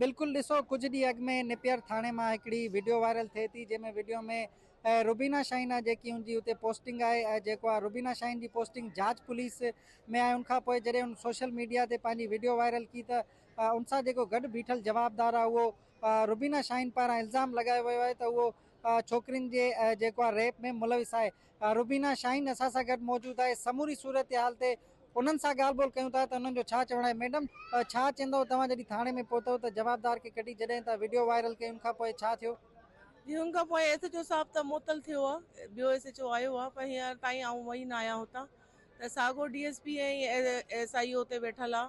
بلڪل ڏسو ڪجهه ڏينهن اڳ ۾ نيپئر ٿاڻي مان هڪڙي وڊيو وائرل ٿئي ٿي جنهن ۾ وڊيو ۾ روبينا شاهين آهي جيڪي ان جي اتي پوسٽنگ آهي ۽ جيڪو آهي روبينا شاهين جي پوسٽنگ جاچ پوليس ۾ آهي ان کان پوء جڏهن ان سوشل ميڊيا تي پنهنجي وڊيو وائرل ڪي ته ان سان جيڪو گڏ بيٺل جوابدار آهي اهو روبينا شاهين پاران الزام لڳايو ويو آهي ته اهو ڇوڪرين جي جيڪو آهي ريپ ۾ ملوث آهي. روبينا شاهين اسان سان گڏ موجود آهي سموري صورتحال تي انهن سان ڳالهه ٻولهه ڪيون ٿا ته انهن جو ڇا چوڻ آهي. ميڊم ڇا چوندؤ توهان جڏهن ٿاڻي ۾ پهتؤ ته جوابدار کي ڪڍي جڏهن توهان وڊيو وائرل ڪئي ان کان پوء ڇا ٿيو؟ جي ان کان پوء ايس ايڇ او صاحب ته معطل ٿيو آ ٻيو ايس ايڇ او آيو آ پر هينئر تائين آئون وئي نه آهيان هتان ته ساڳو D S P ۽ S I او اتي ويٺل آ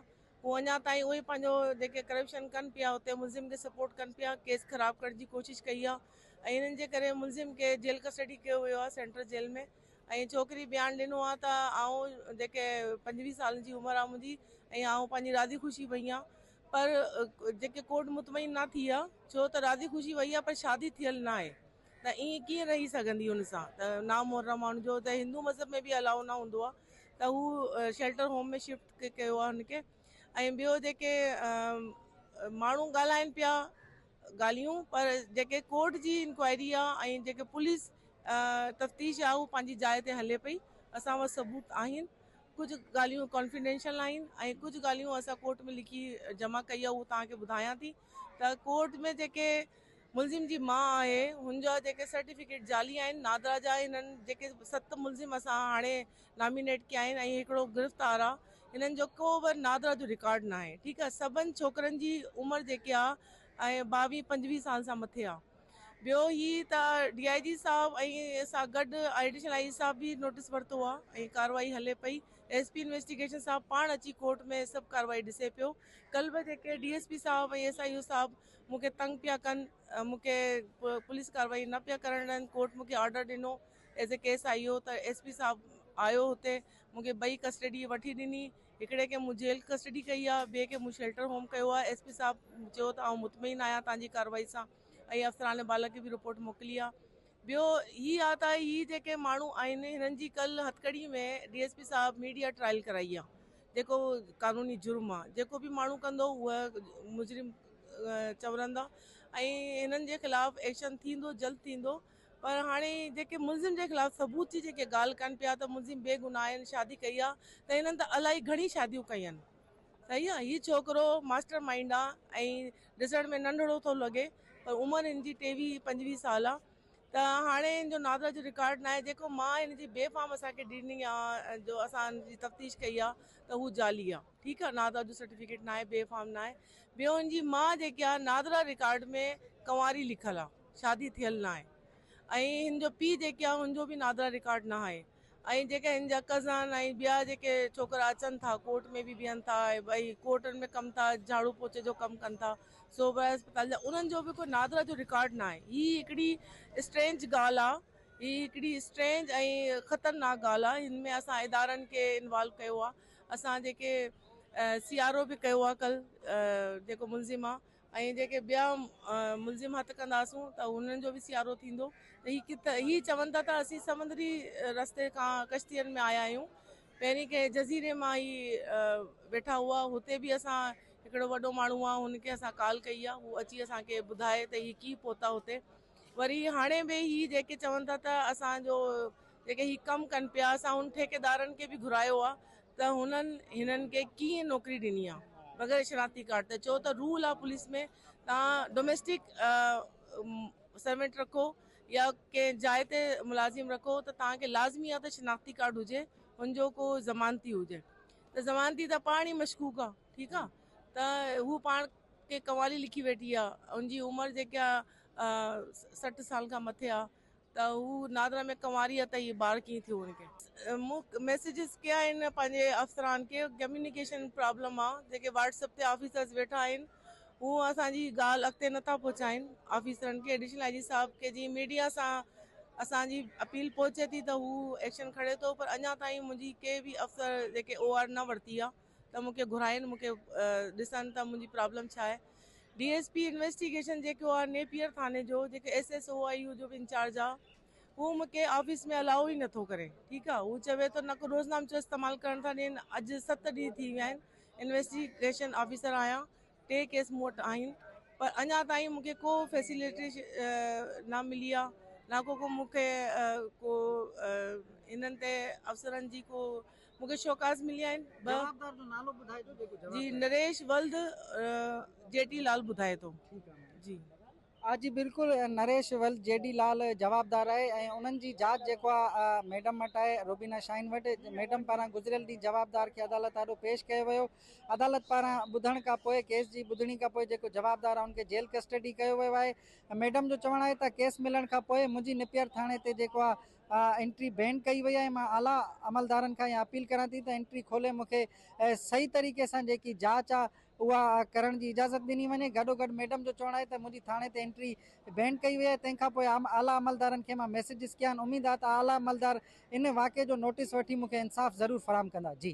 هو اڃا تائين اهي پنهنجو جيڪي ڪرپشن ڪن پيا اتي ملزم کي سپورٽ ڪن پيا ڪيس خراب ڪرڻ جي ڪوشش ڪئي آ ۽ انهن جي ڪري ملزم کي جيل ڪسٽڊي ڪيو ويو آ سينٽرل جيل ۾ ۽ ڇوڪري بيان ڏنو آ ته آئون جيڪي 25 سالن جي عمر آ منهنجي ۽ آئون پنهنجي راضي خوشي وئي آن پر جيڪي ڪورٽ مطمئن نه ٿي آ ڇو ته راضي خوشي وئي آ پر شادي ٿيل نه آهي ته ائين ڪيئن رهي سگهندي ان سان ته نامحرم آ ان جو ته هندو مذهب ۾ به الاؤ نه هوندو آ ته هو شيلٽر هوم ۾ شفٽ ڪيو آ هن کي ۽ ٻيو جيڪي ماڻهو ڳالهائن پيا ڳالهيون پر جيڪي ڪورٽ جي انڪوائري آ ۽ جيڪي پوليس تفتيش آ هو پنهنجي جاء تي هلي پئي. اسان وٽ ثبوت آهن. ڪجهه ڳالهيون ڪانفيڊينشل آهن ۽ ڪجهه ڳالهيون اسان ڪورٽ ۾ لکي جمع ڪئي آ اهو توهان کي ٻڌايان ٿي ته ڪورٽ ۾ جيڪي ملزم جي ماء آهي هن جا جيڪي سرٽيفڪيٽ جعلي آهن نادرا جا هنن جيڪي 7 ملزم اسان هاڻي نامينيٽ ڪيا آهن ۽ هڪڙو گرفتار آ هنن جو ڪو به نادرا جو رڪارڊ ناهي ٺيڪ آ سڀن ڇوڪرن جي عمر جيڪي آ ۽ 22 25 سال سان مٿي آ ٻيو هي ته ڊي I جي صاحب ۽ سان گڏ ايڊيشنل I جي صاحب به نوٽس ورتو آ ۽ ڪارروائي هلي پئي ايس پي انويسٽيگيشن صاحب پاڻ اچي ڪورٽ ۾ سڀ ڪارروائي ڏسي پيو ڪل به جيڪي ڊي ايس پي صاحب ۽ ايس I او صاحب مون کي تنگ پيا ڪن مون کي پوليس ڪارروائي نه پيا ڪرڻ ڏين ڪورٽ مون کي آرڊر ڏنو as a case I O ته ايس پي صاحب آيو هتي مون کي ٻئي ڪسٽڊي وٺي ڏني هڪڙي کي مون جيل ڪسٽڊي ڪئي آ ٻئي کي مون شيلٽر هوم ڪيو آ ايس پي صاحب چيو ته آئون مطمئن آهيان توهان جي ڪارروائي سان ۽ افسران بالا کي به رپورٽ موڪلي آ ٻيو هي آ ته هي جيڪي ماڻهو آهن هنن جي ڪل هٿڪڙي ۾ ڊي ايس پي صاحب ميڊيا ٽرائل ڪرائي آ جيڪو قانوني جرم آ جيڪو به ماڻهو ڪندو اهو مجرم چورندا ۽ هنن جي خلاف ايڪشن ٿيندو جلد ٿيندو پر هاڻي جيڪي ملزم جي خلاف ثبوت جي جيڪي ڳالهه ڪن پيا ته ملزم بي گناهه آهن شادي ڪئي آ ته هنن ته الائي گهڻي شاديون ڪيون آهن صحيح آ هي ڇوڪرو ماسٽر مائنڊ آ ۽ ڏسڻ ۾ ننڍڙو ٿو لڳي پر عمر هن جي 23 25 سال آ ته هاڻي هن جو نادرا جو رڪارڊ ناهي جيڪو مان هن جي بي فارم اسان کي ڏني آ جو اسان هن جي تفتيش ڪئي آ ته هو جعلي آ ٺيڪ آ نادرا جو سرٽيفڪيٽ ناهي بي فارم ناهي ٻيو هن جي ماء جيڪي آ نادرا رڪارڊ ۾ ڪنواري لکل آ شادي ٿيل ناهي ۽ هن جو پيء جيڪي آهي هن جو به نادرا رڪارڊ نه آهي ۽ جيڪي هن جا ڪزن ۽ ٻيا جيڪي ڇوڪرا اچن ٿا ڪورٽ ۾ به بيهن ٿا ۽ ڀئي ڪورٽن ۾ ڪم ٿا جهاڙو پوچي جو ڪم ڪن ٿا صوبه اسپتال جا انهن جو به ڪو نادرا جو رڪارڊ نه آهي هي هڪڙي اسٽرينج ڳالهه آهي هي هڪڙي اسٽرينج ۽ خطرناڪ ڳالهه آهي هن ۾ اسان ادارن کي انوالو ڪيو آهي اسان جيڪي سي آر او به ڪيو آهي ڪل جيڪو ملزم آهي ۽ جيڪي ٻيا ملزم هٿ ڪنداسون ته انهن جو به سيارو ٿيندو ته هي ڪٿ هي چون ٿا ته اسين سمندري رستي کان ڪشتين ۾ آيا آهيون پهرين ڪنهن جزيري مان هي ويٺا هئا هتي به اسان هڪڙو وڏو ماڻهو آهي هن کي اسان ڪال ڪئي آهي هو اچي اسان کي ٻڌائي ته هي ڪيئن پهتا هتي وري هاڻي به هي جيڪي چون ٿا ته اسان جو جيڪي هي ڪم ڪن پيا اسان هن ٺيڪيدارن کي به گهرايو آهي ته هنن هنن کي ڪيئن نوڪري ڏني آ بغير شناختي ڪارڊ ته چيو ته رول آ پوليس ۾ توهان ڊوميسٽڪ سرونٽ رکو يا ڪنهن جاء تي ملازم رکو ته توهان کي لازمي آ ته شناختي ڪارڊ هجي هن جو ڪو ضمانتي هجي ته ضمانتي ته پاڻ ئي مشڪوڪ آ ٺيڪ آ ته هو پاڻ کي ڪنواري لکي ويٺي آ ان جي عمر جيڪا 60 سال کان مٿي آ ته هو نادرا ۾ ڪنواري آ ته هي ٻار ڪيئن ٿيو هن کي. مون ميسيجز ڪيا آهن پنهنجي افسران کي ڪميونيڪيشن پرابلم آ جيڪي واٽس اپ تي آفيسرز ويٺا آهن هو اسان جي ڳالهه اڳتي نٿا پهچائين آفيسرن کي ايڊيشنل I جي صاحب کي جي ميڊيا سان اسان جي اپيل پهچي ٿي ته هو ايڪشن کڻي ٿو پر اڃا تائين منهنجي ڪي به افسر جيڪي او آر نه ورتي آ ته مون کي گهرائين مون کي ڏسن ته منهنجي پرابلم ڇا آهي ڊي ايس پي انويسٽيگيشن جيڪو آهي نيپيئر ٿاڻي جو جيڪو ايس ايس او آئي يو جو به انچارج آهي هو مون کي آفيس ۾ الاؤ ئي نٿو ڪري ٺيڪ آهي هو چوي ٿو نه ڪو روزنامچو استعمال ڪرڻ ٿا ڏين اڄ 7 ڏينهن ٿي ويا آهن انويسٽيگيشن آفيسر آهيان 3 ڪيس مون وٽ آهن پر اڃا تائين مون کي ڪو فيسلٽي نه ملي آهي، نه ڪو ڪو مون کي ڪو انهن تي افسرن جي ڪو مون کي شوڪاز مليا آهن. جوابدار جو نالو ٻڌائجو جيڪو جوابدار. جي نريش ولد جي ٽي لال ٻڌائي ٿو. جي جي بلڪل، نريش ولد جي ڊي لال جوابدار آهي ۽ انهن جي جاچ جيڪو آهي ميڊم وٽ آهي، روبينا شاهين وٽ. ميڊم پاران گذريل ڏينهن جوابدار کي عدالت آڏو پيش ڪيو ويو. عدالت پاران ٻڌڻ کان پوءِ، ڪيس جي ٻڌڻي کان پوءِ جيڪو جوابدار آهي ان کي جيل ڪسٽڊي ڪيو ويو آهي. ميڊم جو چوڻ آهي ته ڪيس ملڻ کان پوءِ منهنجي نپيئر ٿاڻي تي جيڪو آهي انٽري بين ڪئي وئي آهي. مان اعليٰ عملدارن کان اها اپيل ڪران ٿي ته انٽري کولي مون کي صحيح طريقي سان جيڪي جاچ آهي اها ڪرڻ جي اجازت ڏني وڃي. گڏو گڏ ميڊم جو چوڻ آهي ته منهنجي ٿاڻي تي انٽري بين ڪئي وئي آهي، تنهن کان پوءِ اعليٰ عملدارن کي مان ميسيجز ڪيا آهن. اميد آهي ته اعليٰ عملدار ان واقعي جو نوٽيس وٺي مون کي انصاف ضرور فراهم ڪندا. جي.